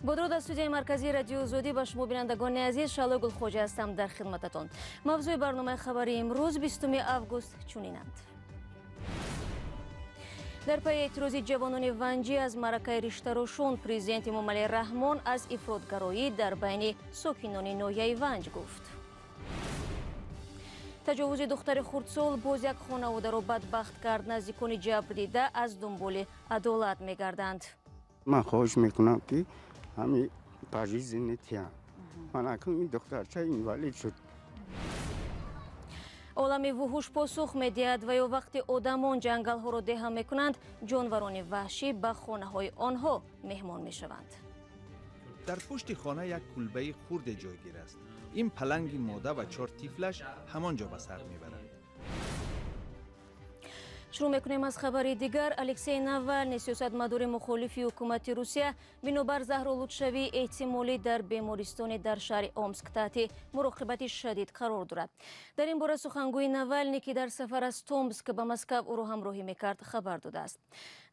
Бо дуруд аз студияи марказии Радиои Озодӣ ба шумо, бинандагони азиз, Шаҳло Гулхоҷа ҳастам дар хидмататон. Мавзӯи барномаи хабарии имрӯз, 20 август, чунинанд. Дар пайи эътирози ҷавонони ванҷӣ аз маъракаи риштарошон, президент Эмомалӣ Раҳмон аз ифротгароӣ дар байни сокинони ноҳияи Ванҷ гуфт. Таҷовузи духтари хурдсол боз як хонаводаро бадбахт кард. Наздикони ҷабрдида аз дунболи адолат мегарданд. Ман хоҳиш мекунам, ки ҳамин пожизненный тиям. Ман акун ин духтарча инвалид шуд. Олами вуҳуш посух медиҳад ва ё вақти одамон ҷангалҳоро деҳа мекунанд, ҷонварони ваҳшӣ ба хонаҳои онҳо меҳмон мешаванд. Дар пушти хона як кулбаи хурде ҷойгир аст. Ин паланги мода ва чор тифлаш ҳамон ҷо ба сар мебаранд. Шурӯъ мекунем аз хабари дигар. Алексей Навални, сиёсатмадори мухолифи ҳукумати Русия, бинобар заҳролудшавии эҳтимолӣ дар бемористоне дар шаҳри Омск таҳти муроқибати шадид қарор дорад. Дар ин бора сухангӯи Навални, ки дар сафар аз Томск ба Москав ӯро ҳамроҳӣ мекард, хабар додааст.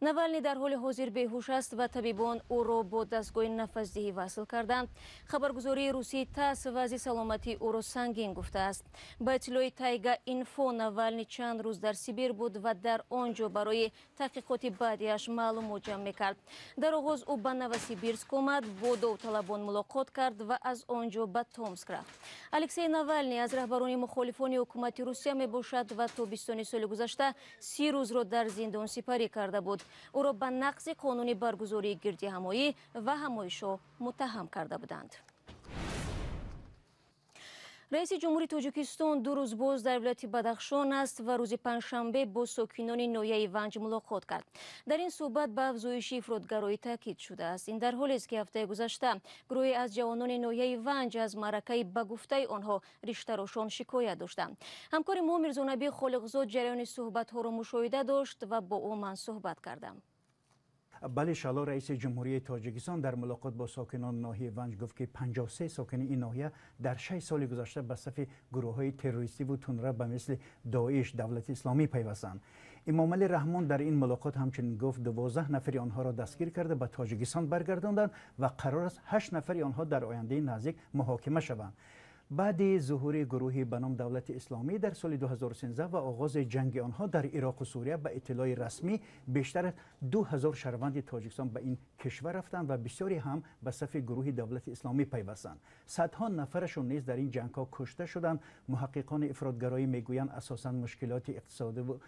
Навални дар ҳоли ҳозир беҳуш аст ва табибон ӯро бо дастгоҳи нафасдиҳӣ васл карданд. Хабаргузории русии ТАСС вазъи саломатии ӯро сангин гуфтааст. Ба иттилои Тайга Инфо, Навални чанд рӯз дар Сибир буд ва дар он ҷо барои таҳқиқоти баъдиаш маълумот ҷамъ мекард. Дар оғоз ӯ ба Новосибирск омад, бо довталабон мулоқот кард ва аз он ҷо ба Томск рафт. Алексей Навални аз раҳбарони мухолифони ҳукумати Русия мебошад ва тобистони соли гузашта 30 рӯзро дар зиндон сипарӣ карда буд. Ӯро ба нақзи қонуни баргузории гирдиҳамоӣ ва ҳамоишҳо муттаҳам карда буданд. Раиси ҷумҳури Тоҷикистон 2 рӯз боз дар вилояти Бадахшон аст ва рӯзи панҷшанбе бо сокинони ноҳияи Ванҷ мулоқот кард. Дар ин суҳбат ба афзоиши ифротгароӣ таъкид шудааст. Ин дар ҳолест, ки ҳафтаи гузашта гурӯҳе аз ҷавонони ноҳияи Ванҷ аз маъракаи, ба гуфтаи онҳо, риштарошон шикоят доштанд. Ҳамкори мо Мирзонабӣ Холиқзод ҷараёни суҳбатҳоро мушоҳида дошт ва бо ӯ ман суҳбат кардам. Бале, Шаҳло, раиси ҷумҳурии Тоҷикистон дар мулоқот бо сокинони ноҳияи Ванҷ гуфт, ки 53 сокини ин ноҳия дар 6 соли гузашта ба сафи гурӯҳҳои террористиву тундрав ба мисли Доиш, Давлати Исломӣ пайвастанд. Эмомалӣ Раҳмон дар ин мулоқот ҳамчунин гуфт, 12 нафари онҳоро дастгир карда, ба Тоҷикистон баргардонданд ва қарор аст 8 нафари онҳо дар ояндаи наздик муҳокима шаванд. Баъди зуҳури гурӯҳи ба ном Давлати Исломӣ дар соли 2013 ва оғози ҷанги онҳо дар Ироқу Сурия, ба иттилои расмӣ, бештар аз 2000 шаҳрванди Тоҷикистон ба ин кишвар рафтанд ва бисёре ҳам ба сафи гурӯҳи Давлати Исломӣ пайвастанд. Садҳо нафарашон низ дар ин ҷангҳо кушта шуданд. Муҳаққиқони ифротгароӣ мегӯянд, асосан мушкилоти иқтисодиву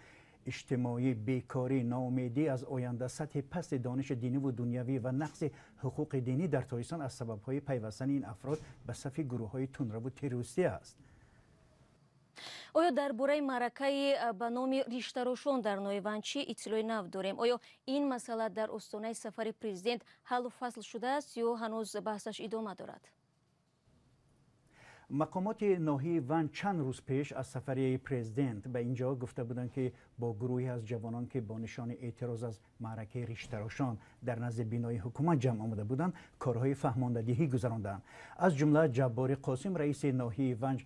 иҷтимоӣ, бекорӣ, ноумедӣ аз оянда, сатҳи пасти дониши диниву дунявӣ ва нақси ҳуқуқи динӣ дар Тоҷикистон аз сабабҳои пайвастани ин афрод ба сафи гурӯҳҳои тундраву террористӣ аст. Оё дар бораи маъракаи ба номи риштарошон дар ноҳияи Ванҷ чӣ иттилои нав дорем? Оё ин масъала дар остонаи сафари президент ҳаллу фасл шудааст ё ҳанӯз баҳсаш идома дорад? Мақомоти ноҳияи Ванҷ чанд рӯз пеш аз сафари президент ба ин ҷо гуфта буданд, ки бо гурӯҳе аз ҷавонон, ки бо нишони эътироз аз маъракаи риштарошон дар назди бинои ҳукумат ҷамъ омада буданд, корҳои фаҳмондадиҳӣ гузаронданд. Аз ҷумла Ҷаббори Қосим, раиси ноҳияи Ванҷ,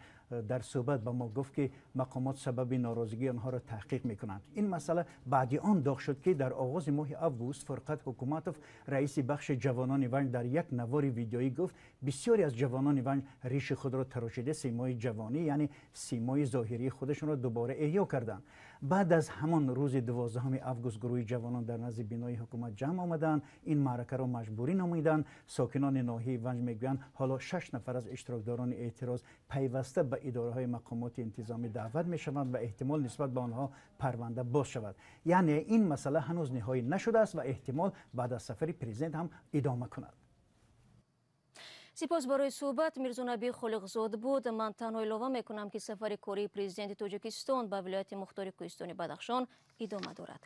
дар суҳбат ба мо гуфт, ки мақомот сабаби норозигии онҳоро таҳқиқ мекунанд. Ин масъала баъди он доғ шуд, ки дар оғози моҳи август Фурқат Ҳукуматов, раиси бахши ҷавонони Ванҷ, дар як навори видеоӣ гуфт, бисёре аз ҷавонони Ванҷ риши худро тарошида, симои ҷавонӣ, яъне симои зоҳирии худашонро дубора эҳё карданд. Баъд аз ҳамон рӯзи 12 август гурӯҳи ҷавонон дар назди бинои ҳукумат ҷамъ омаданд, ин маъракаро маҷбурӣ номиданд. Сокинони ноҳияи Ванҷ мегӯянд, ҳоло 6 нафар аз иштирокдорони эътироз пайваста ба идораҳои мақомоти интизомӣ даъват мешаванд ва эҳтимол нисбат ба онҳо парванда боз шавад. Яъне ин масъала ҳанӯз ниҳоӣ нашудааст ва эҳтимол баъд аз сафари президент ҳам идома кунад. Сипос барои суҳбат. Мирзонабӣ Холиқзод буд. Ман танҳо илова мекунам, ки сафари кории президенти Тоҷикистон ба вилояти мухтори кӯҳистони Бадахшон идома дорад.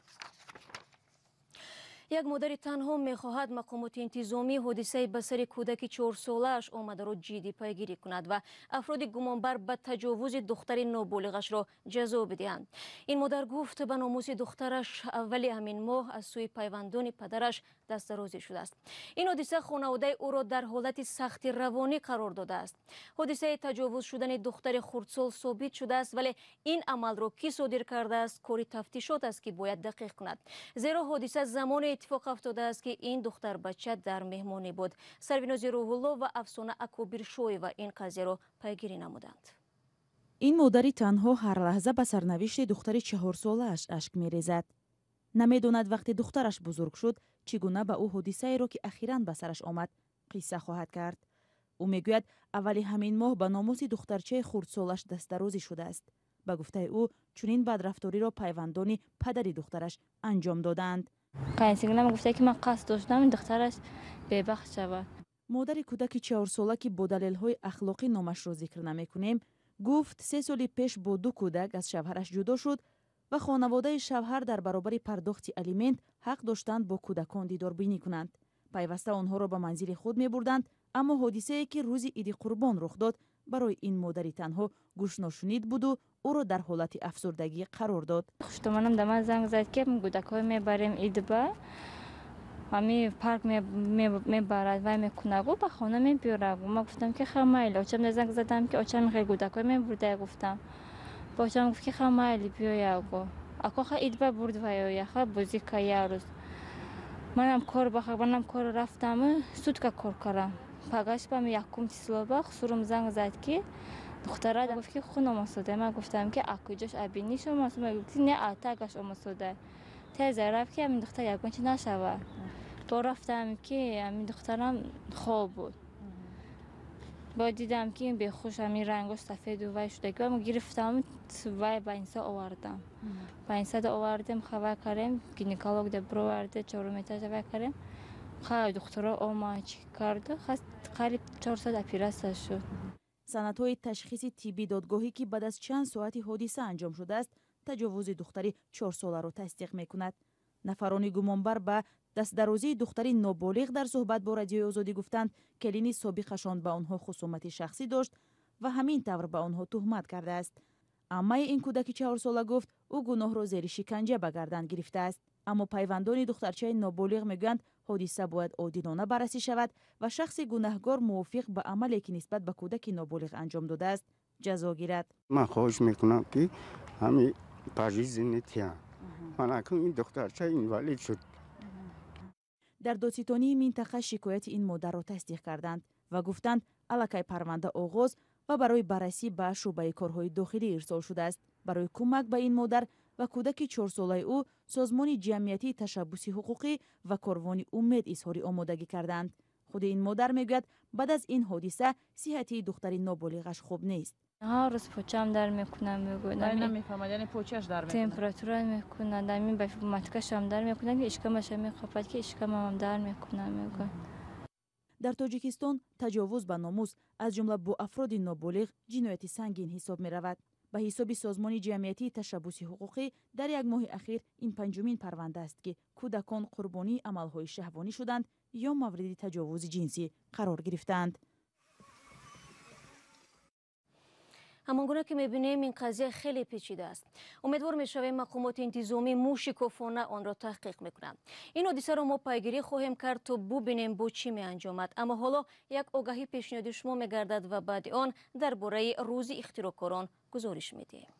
Як модари танҳо мехоҳад мақомоти интизомӣ ҳодисаи ба сари кӯдаки 4-солааш омадаро ҷиддӣ пайгирӣ кунад ва афроди гумонбар ба таҷовузи духтари ноболиғашро ҷазо бидиҳанд. Ин модар гуфт, ба номуси духтараш аввали ҳамин моҳ аз сӯи пайвандони падараш дастдарозӣ шудааст. Ин ҳодиса хонаводаи ӯро дар ҳолати сахти равонӣ қарор додааст. Ҳодисаи таҷовуз шудани духтари хурдсол собит шудааст, вале ин амалро кӣ содир кардааст, кори тафтишот аст, ки бояд дақиқ кунад, зеро ҳодиса замоне Иттифоқ афтодааст, ки ин духтарбача дар меҳмонӣ буд. Сарвинози Рӯҳулло ва Афсона Акобиршоева ин қазияро пайгирӣ намуданд. Ин модари танҳо ҳар лаҳза ба сарнавишти духтари 4-солааш ашк мерезад. Намедонад, вақте духтараш бузург шуд, чӣ гуна ба ӯ ҳодисаеро, ки ахиран ба сараш омад, қисса хоҳад кард. Ӯ мегӯяд, аввали ҳамин моҳ ба номуси духтарчаи хурдсолаш дастдарозӣ шудааст. Ба гуфтаи ӯ, чунин бадрафториро пайвандони падари духтараш анҷом додаанд. Қайнсингилам гуфта, ки ман қасд доштам, духтараш бебахт шавад. Модари кӯдаки 4-сола, ки бо далелҳои ахлоқӣ номашро зикр намекунем, гуфт, 3 соли пеш бо ду кӯдак аз шавҳараш ҷудо шуд ва хонаводаи шавҳар дар баробари пардохти алимент ҳақ доштанд бо кӯдакон дидорбинӣ кунанд. Пайваста онҳоро ба манзили худ мебурданд. Аммо ҳодисае, ки рӯзи Иди Қурбон рух дод, барои ин модари танҳо гӯшношунид буду ӯро дар ҳолати афсурдагӣ қарор дод. Хуштоманам да ман занг зад, ки кӯдакҳо мебарем идба, ҳами парк мебарад, вай мекунагу ба хона мебиёрагу. Ма гуфтам, ки ха, майли. Очам да занг задам, ки очам хел кӯдакҳо мебурдая, гуфтам. Ба очам гуфт, ки ха, майли, биёягу. Ако ха идба бурд ваёя, ха бозӣ ка як рӯз. Манам кор манам кор рафтам, сутка кор кардам. Пагаш ба якум число ба хусурум занг зад, ки духтара гуфт, ки хун омосода. Ман гуфтам, ки акуҷош абиниш омосода? Гуфт, не, атагаш омосода. Теза рафт, ки ҳамин духтар ягон чи нашавад. Бо рафтам, ки ҳамин духтарам хоб буд. Бо дидам, ки бехуш, ҳамин рангош сафеду вай шудаги. Гирифтам, вай ба инса овардам, ба инсада овардем, хабар кардем, гинеколог да бироварде, чорум этажа вай кардем. Ха, духтуро омад, чӣ карду, қариб 4 соат оператсия шуд. Санадҳои ташхиси тиббӣ додгоҳӣ, ки баъд аз чанд соати ҳодиса анҷом шудааст, таҷовузи духтари 4-соларо тасдиқ мекунад. Нафарони гумонбар ба дастдарозии духтари ноболиғ дар суҳбат бо Радиои Озодӣ гуфтанд, келини собиқашон ба онҳо хусумати шахсӣ дошт ва ҳамин тавр ба онҳо туҳмат кардааст. Аммаи ин кӯдаки 4-сола гуфт, ӯ гуноҳро зери шиканҷа ба гардан гирифтааст. Аммо пайвандони духтарчаи ноболиғ мегӯянд, ҳодиса бояд одилона баррасӣ шавад ва шахси гунаҳгор мувофиқ ба амале, ки нисбат ба кӯдаки ноболиғ анҷом додааст, ҷазо гирад. Ман хоҳиш мекунам, ки ҳами пожизненный тиям. Ман акун ин духтарча инвалид шуд. Дар додситонии минтақа шикояти ин модарро тасдиқ карданд ва гуфтанд, аллакай парванда оғоз ва барои баррасӣ ба шӯъбаи корҳои дохилӣ ирсол шудааст. Барои кӯмак ба ин модар ва кӯдаки 4-солаи ӯ Созмони ҷамъиятии ташаббуси ҳуқуқӣ ва Корвони умед изҳори омодагӣ карданд. Худи ин модар мегӯяд, баъд аз ин ҳодиса сиҳатии духтари ноболиғаш хуб нест. Ҳар рӯз почаам дар мекунам, мегӯяд, температура мекунад, ҳамин ба маткашам дар мекунад, ки ишкамаша мехопад, ки ишкамамам дар мекунад, мегӯяд. Дар Тоҷикистон таҷовуз ба номус, аз ҷумла бо афроди ноболиғ, ҷинояти сангин ҳисоб меравад. Ба ҳисоби Созмони ҷамъиятии ташаббуси ҳуқуқӣ, дар як моҳи ахир ин панҷумин парванда аст, ки кӯдакон қурбонии амалҳои шаҳвонӣ шуданд ё мавриди таҷовузи ҷинсӣ қарор гирифтаанд. Ҳамон гуна ки мебинем, ин қазия хеле печида аст. Умедвор мешавем, мақомоти интизомӣ мушикофона онро таҳқиқ мекунанд. Ин ҳодисаро мо пайгирӣ хоҳем кард, то бубинем, бо чӣ меанҷомад. Аммо ҳоло як огаҳӣ пешниҳоди шумо мегардад ва баъди он дар бораи Рӯзи ихтироъкорон гузориш медиҳем.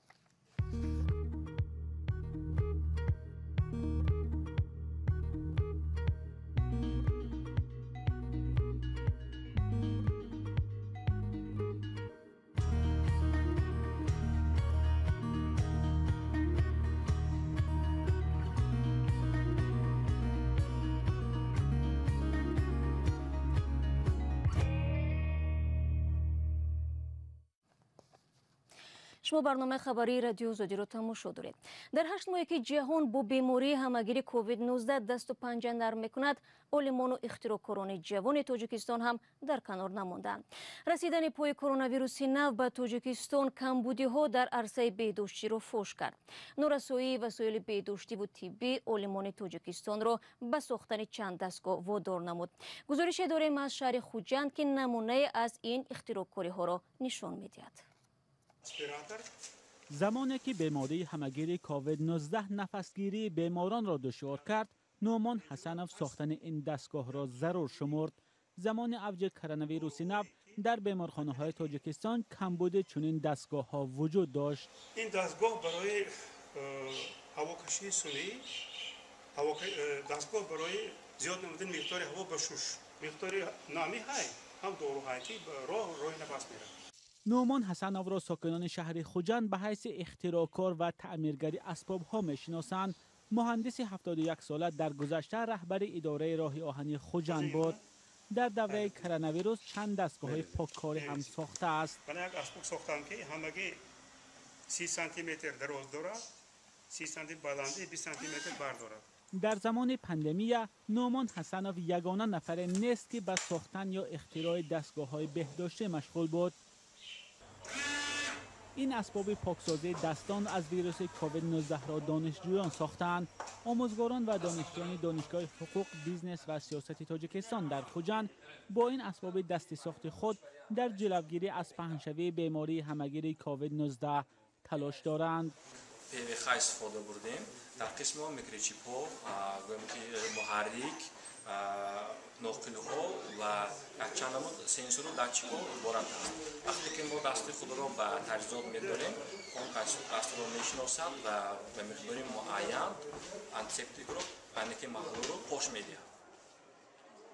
Шумо барномаи хабарии Радиои Озодиро тамошо доред. Дар 8 моҳе, ки ҷаҳон бо бемории ҳамагири COVID-19 дасту панҷа нарм мекунад, олимону ихтироъкорони ҷавони Тоҷикистон ҳам дар канор намонданд. Расидани пои коронавируси нав ба Тоҷикистон камбудиҳо дар арсаи беҳдоштиро фош кард. Норасоии васоили беҳдоштиву тиббӣ олимони Тоҷикистонро ба сохтани чанд дастгоҳ водор намуд. Гузорише дорем аз шаҳри Хуҷанд, ки намунае аз ин ихтироъкориҳоро нишон медиҳад. Замоне ки бемории ҳамагири COVID-19 нафасгирии беморонро душвор кард, Нуъмон Ҳасанов сохтани ин дастгоҳро зарур шумурд. Замони авҷи коронавируси нав дар беморхонаҳои Тоҷикистон камбуди чунин дастгоҳҳо вуҷуд дошт. Ин дастгоҳ барои ҳавокашии сунъӣ Дастгоҳ барои зиёд намудани миқдори ҳаво ба шуш, миқдори намӣ ҳай, ҳам дору ҳай, ки роҳи нафас меравад. Нуъмон Ҳасановро сокинони шаҳри Хуҷанд ба ҳайси ихтироъкор ва таъмиргари асбобҳо мешиносанд. Муҳандиси 71 сола дар гузашта раҳбари идораи роҳи оҳани Хуҷанд буд. Дар давраи коронавирус чанд дастгоҳҳои поккорӣ ҳам сохтааст. Ман як асбоб сохтам, ки ҳамагӣ 30 сантиметр дароз дорад, 30 сантиметр баландӣ, 20 сантиметр бар дорад. Дар замони пандемия Нуъмон Ҳасанов ягона нафаре нест, ки ба сохтан ё ихтирои дастгоҳҳои беҳдоштӣ машғул буд. Ин асбоби поксозии дастон аз вируси ковид-19-ро донишҷӯён сохтаанд. Омӯзгорон ва донишҷӯёни Донишгоҳи ҳуқуқ, бизнес ва сиёсати Тоҷикистон дар Хуҷанд бо ин асбоби дасти сохти худ дар ҷилавгирӣ аз паҳншавии бемории ҳамагири ковид-19 талош доранд. ПВХ истифода бурдем. Дар қисми он микрочипҳо, гӯем ки муҳаррик, ноқилҳо ва якчанд намуд сенсору датчикҳо иборат аст. Вақте ки мо дасти худро ба таҷҳизот медорем, он дастро мешиносад ва ба миқдори муайян антисептикро, яъне ки маҳлулро пош медиҳад.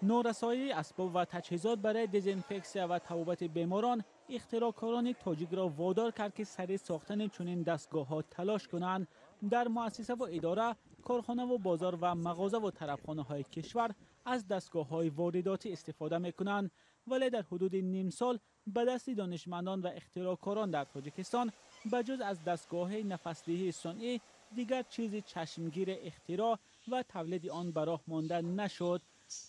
Норасоии асбоб ва таҷҳизот барои дезинфексия ва табобати беморон ихтироъкорони тоҷикро водор кард, ки сари сохтани чунин дастгоҳҳо талош кунанд. Дар муассисаву идора, корхонаву бозор ва мағозаву тарабхонаҳои кишвар аз дастгоҳҳои воридотӣ истифода мекунанд, вале дар ҳудуди ним сол ба дасти донишмандон ва ихтироъкорон дар Тоҷикистон ба ҷуз аз дастгоҳи нафасдиҳии сунъӣ дигар чизи чашмгири ихтироъ ва тавлиди он ба роҳ монда нашуд.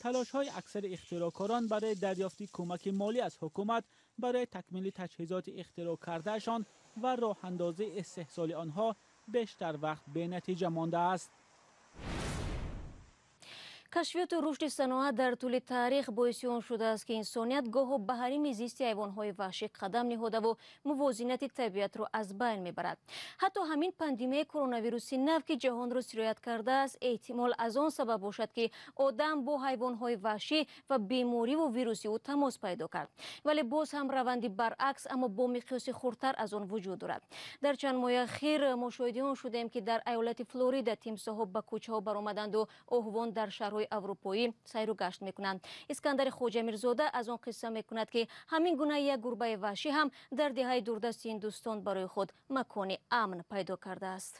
Талошҳои аксари ихтироъкорон барои дарёфти кӯмаки молӣ аз ҳукумат барои такмили таҷҳизоти ихтироъ кардаашон ва роҳандозии истеҳсоли онҳо бештар вақт бенатиҷа мондааст. Кашфиёту рушди саноат дар тӯли таърих боиси он шудааст, ки инсоният гоҳо ба ҳарими зисти ҳайвонҳои ваҳшӣ қадам ниҳодаву мувозинати табиатро аз байн мебарад. Ҳатто ҳамин пандемияи коронавируси нав, ки ҷаҳонро сироят кардааст, эҳтимол аз он сабаб бошад, ки одам бо ҳайвонҳои ваҳшӣ ва бемориву вируси ӯ тамос пайдо кард. Вале боз ҳам раванди баръакс, аммо бо миқёси хурдтар аз он вуҷуд дорад. Дар чанд моҳи ахир мо шоҳиди он шудем, ки дар айолати Флорида тимсоҳҳо ба кӯчаҳо баромаданду оҳувон дар шаҳрҳои аврупоӣ сайру гашт мекунанд. Искандари Хоҷамирзода аз он қисса мекунад, ки ҳамин гуна як гурбаи ваҳшӣ ҳам дар деҳаи дурдасти Ҳиндустон барои худ макони амн пайдо кардааст.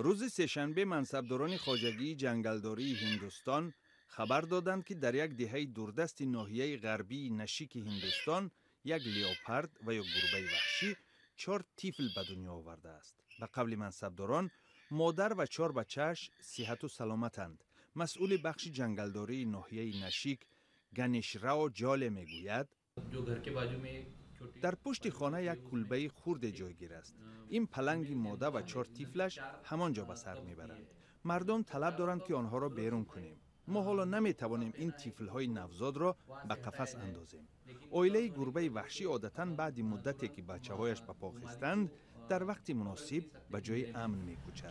Рӯзи сешанбе мансабдорони хоҷагии ҷангалдории Ҳиндустон хабар доданд, ки дар як деҳаи дурдасти ноҳияи ғарбии Нашики Ҳиндустон як леопард ва ё гурбаи ваҳшӣ чор тифл ба дунё овардааст. Ба қавли мансабдорон, модар ва чор бачааш сиҳату саломатанд. Масъули бахши ҷангалдории ноҳияи Нашик Ганешрао Ҷоле мегӯяд: дар пушти хона як кулбаи хурде ҷойгир аст. Ин паланги мода ва чор тифлаш ҳамон ҷо ба сар мебаранд. Мардум талаб доранд, ки онҳоро берун кунем. Мо ҳоло наметавонем ин тифлҳои навзодро ба қафас андозем. Оилаи гурбаи ваҳшӣ одатан баъди муддате, ки бачаҳояш ба по хестанд, дар вақти муносиб ба ҷои амн мекӯчад.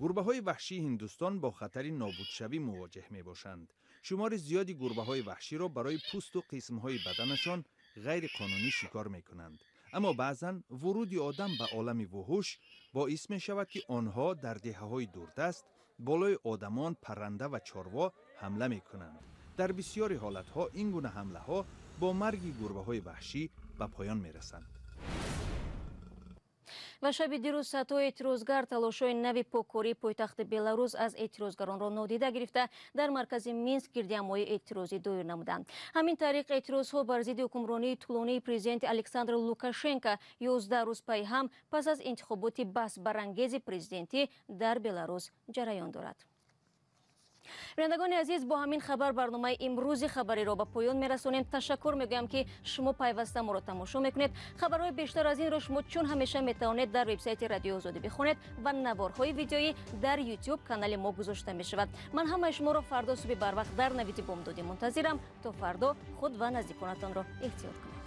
Гурбаҳои ваҳшии Ҳиндустон бо хатари нобудшавӣ мувоҷеҳ мебошанд. Шумори зиёди гурбаҳои ваҳширо барои пӯсту қисмҳои баданашон ғайриқонунӣ шикор мекунанд. Аммо баъзан вуруди одам ба олами вуҳуш боис мешавад, ки онҳо дар деҳаҳои дурдаст болои одамон, парранда ва чорво ҳамла мекунанд. Дар бисёри ҳолатҳо ин гуна ҳамлаҳо бо марги гурбаҳои ваҳшӣ ба поён мерасанд. Ва шаби дирӯз садҳо эътирозгар талошҳои нави поккории пойтахти Беларус аз эътирозгаронро нодида гирифта, дар маркази Минск гирдиҳамоии эътирозӣ доир намуданд. Ҳамин тариқ эътирозҳо бар зидди ҳукмронии тӯлонии президенти Александр Лукашенко 11 рӯз паи ҳам пас аз интихоботи баҳсбарангези президентӣ дар Беларус ҷараён дорад. Бинандагони азиз, бо ҳамин хабар барномаи имрӯзи хабариро ба поён мерасонем. Ташаккур мегӯям, ки шумо пайваста моро тамошо мекунед. Хабарҳои бештар аз инро шумо чун ҳамеша метавонед дар вебсайти Радиои Озодӣ бихонед ва наворҳои видеоӣ дар YouTube канали мо гузошта мешавад. Ман ҳамаи шуморо фардо субҳи барвақт дар навиди бомдодӣ мунтазирам. То фардо худ ва наздиконатонро эҳтиёт кунед.